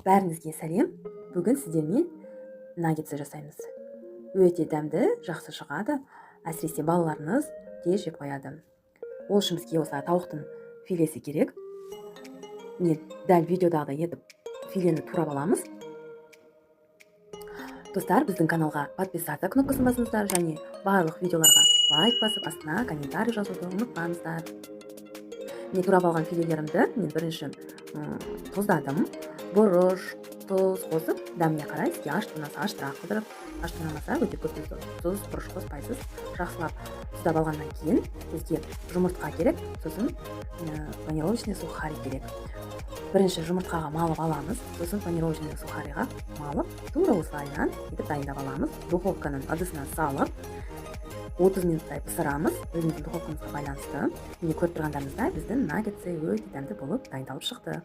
Бәріңізге сәлем! Бүгін сіздермен наггетсы жасаймыз. Өте дәмді, жақсы шығады, әсіресе балаларыңыз тез жеп қояды. Ол үшін бізге осылай тауықтың филесі керек. Міне, дәл видеодағыдай етіп филені турап аламыз. Достар, біздің каналға подписаться кнопкасын басыңыздар және барлық видеоларға лайк басып, астына комментарий жазуды ұмытпаңыздар. Міне, турап алған филелерімді мен бірінші тұздадым. Бұрыш, тұз қосып, дәміне қарай, сізге ащы ұнаса, ащырақ қылдырып, ащы ұнамаса, өте көп тұз, бұрыш қоспайсыз. Жақсылап тұздап алғаннан кейін бізге жұмыртқа керек, сосын панировочный сухарь керек. Бірінші жұмыртқаға малып аламыз, сосын панировочный сухариға малып, тура осылайынан етіп дайындап аламыз. Духовканың ыдысына салып, 30 минуттай пісірамыз, өзіміздің духовкамызға байланысты. Міне, көріп тұрғандарыңыздай, біздің наггетсы өте дәмді болып дайындалып шықты.